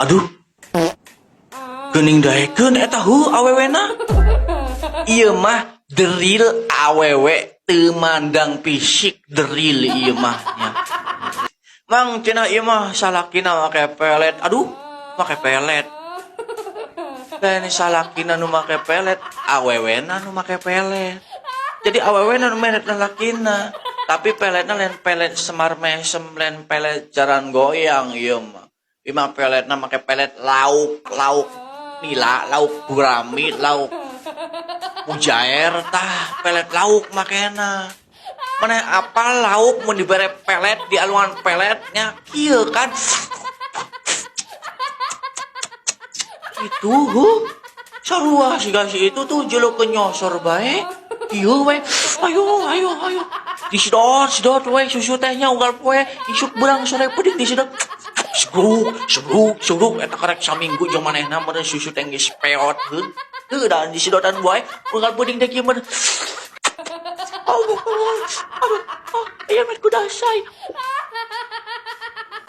Aduh, geuning daekeun eta heuh awewena. Ieu mah the real awewe, teu mandang fisik, the real ieu mah nya. Mang, cenah ieu mah salakina make pelet. Aduh, make pelet. Lain salakina nu make pelet, awewena nu make pelet. Jadi awewena nu melet lalakina. Tapi peletna lain pelet Semar Mesem, lain pelet jaran goyang ieu mah. Ieu mah peletna make pelet lauk, lauk nila, lauk gurami, lauk mujair tah, pelet lauk makena. Mana apa lauk mun dibere pelet, di alungan peletnya kieu kan. Itu huh. Sarua siga si itu tuh jeluk ke nyosor bae. Kieu we. Ayo ayo ayo. Disedot, sedot we susu tehnya unggal poe, isuk beurang sore peuting disedot. Segruk, segruk, segruk eta karek saminggu jeung manehna meureun susu teh geus peot heuh. Heuh da disedotan wae unggal peuting teh kieu meureun. Allah, aduh, ah, aya mah kudasai.